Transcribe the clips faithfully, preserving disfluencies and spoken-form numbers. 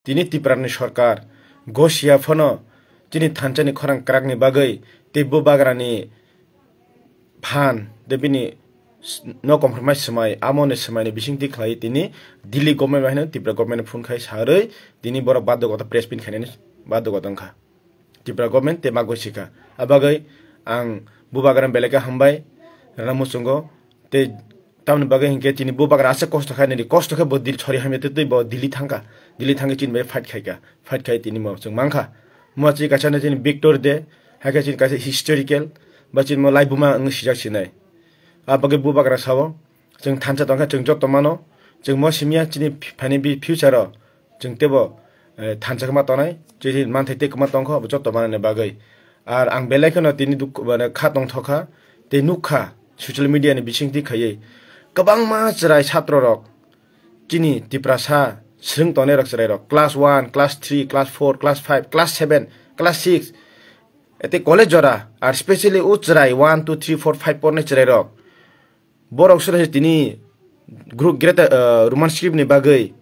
tini Tiprani sorkar gosia phano chini thansa ni khorang kwrak ni bagwi tei bubagra ni phan de bini s-, no compromise swmai, amo ni swmai ni bisingtwi khlai tini Delhi government bai no Tripura government phone khai sarwi tini borok badhogota press meet khainani badhogota wngkha Tripura government tei bagwi sikha. Abagwi ang bubagra belai khe hambai rwna muchungo tei tamoni bagwi hinkhe tini bubagra aswk kosto khainani kosto khe bo Dil-, sorry hamya tei tei bo Delhi thangkha, Delhi thangwi chini bai fight khaikha, fight khai tini mo chwng mankha. Mo chini kaisa no chini victory day, hai khe chini kaisa historical ba chini mo laibuma wngwi sijak sinai. A bagwi bubagra sao, chwng thansa tongkha, chwng joto mano, chwng mo simya chini ph-, phaini bi future o chwng teibo, eh, thansa kwma tongnai, chini manthai tei kwma tongkha, abo joto manani bagwi. Ar ang belai kheno tini duk-, mane kha tongthokha, tei nukha social media ni bisingtwi khaiwi kwbangma chwrai satro rok, chini Tiprasa swrwng tongnai rok chwrai rok, class one, class three, class four, class five, class seven, class six, tei college jora, ar specially o chwrai one, two, three, four, five pornai chwrai rok. Borok sura tini group greater, uh, Roman script ni bagwi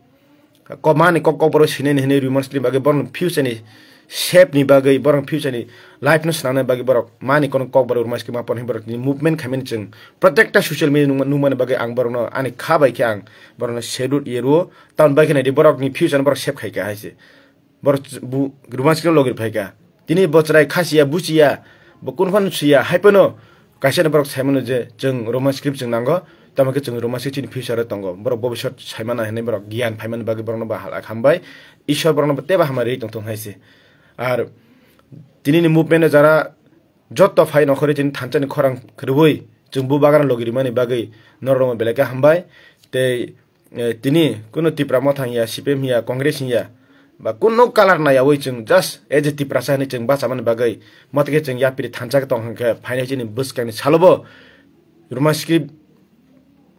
ko mani kok kok borok sinai hinwi Roman script bagwi borok future ni shape ni bagwi borok future ni life no swnamna bagwi borok mani kono kok borok Roman script ma porhi borok tini movement khaimani chwng protekta social media nungma-, nungmani bagwi ang borok no ani kha bai khe ang borok no salute ye rwo. Tamoni bai khe naidi borok ni future no borok shape khai kha hai se. Borok ch-, bu-, Roman script logi phaikha. Tini bo chwrai khasiya, buchiya, bo kunphano siya, hai phano kaisa ni borok saimano je chwng Roman script chwng nango, tamo khe chwng Roman script chini future o tongo. Borok bobisot saimana hinwi borok giyan phaimani bagwi borokno bo halak hambai. Ishwar borokno bo teibo hamari tongthung hai se. Ar tini ni movement o jara joto phai nokhorwi tini thansa ni khorang rwui chwng bubagra logi rimani bagwi norokno belai khe hambai. Tei eh, tini kuno Tipra Motha hiya, C P M hiya, Congress hiya, ba kuno colour naiyawi chwng just as a Tiprasa hinwi chwng bachamani bagwi, motha khe chwng yapri thansa khe tong hwnkhe phainai chini bwskangni salobo Roman script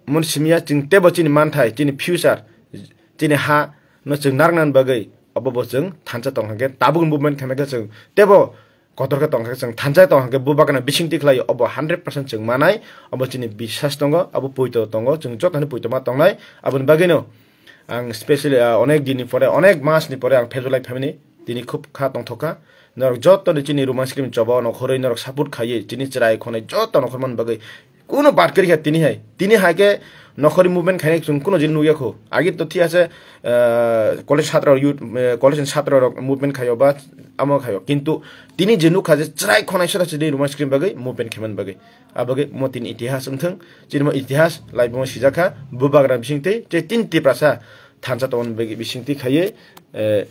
mun simya chwng teibo chini manthai, chini future, chini ha no chwng narwknani bagwi obo bo chwng thansa tong hwnkhe tabuk movement khaina khe chwng teibo kotor khe tongkha, chwng thansa tongkha khe bubagra bisingtwi khlai obo hundred percent chwng manai, obo chini biswas tongo, obo poito tongo, chwng joto ni poito ma tongnai. Aboni bagwino ang specially, ah, onek din ni pore, onek mas ni pore ang Fezulai family tini khub kha tongthokha. Norok joto ni chini Roman script choba nokhorwi norok support khaiwi chini chwrai khonai joto nokhormani bagwi kuno bad kwrwi kha tini hai. Tini hai khe nokhorwi movement khainai chwng kuno jil nukya kho. Agi to thik ase, ah, college chhatra youth, eh, college ni chhatra rok movement khaio ba amo khaio. Kintu tini je nukha je chwrai khonai sora chini Roman script bagwi movement khaimani bagwi. A bagwi mo tini itihas wngthung. Chini mo itihas laibuma sijakha. Bubagra bisingtwi tei tini Tiprasa thansa tongmani bagwi bisingtwi khaiwi, eh,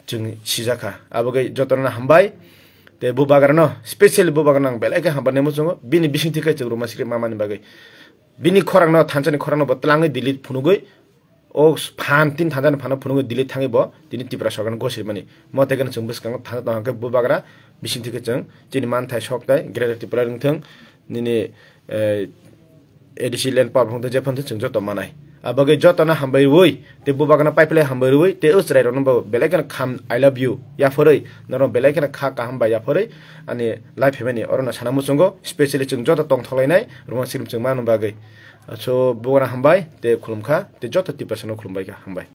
chwng sijakha. A bagwi jotono hambai. Tei bubagrano, specially bubagrano ang belai khe hambai nai muchungo. Bini bisingtwi khe chwng Roman script mamani bagwi. Bini khorangno, thansani khorangno bo twlangwi delete phunugwi, o phan tin thansa ni phano phunugwi delete thangwi bo tini Tripura sorkarno gosirmani. Mo tei khe chwng bwskango thansa tong hwnkhe bubagra bisingtwi khe chwng chini manthai sok tai Greater Tripura wngthung, nini, eh, A D C land power phang tei jephang tei chwng joto manai. A bagwi jotono hambai rwui, tei bubagrano pipeline hambai rwui, tei o chwrai rokno bo belai kheno kham I love you yaphorwi, norok belai kheno kha kaham bai yaphorwi, ani life phaimani orono sana muchungo, specially chwng joto tongthok lainai, Roman script chwng mano bagwi. So, bubagrano hambai, tei khulumkha, tei joto Tiprasano khulumbai kha, hambai.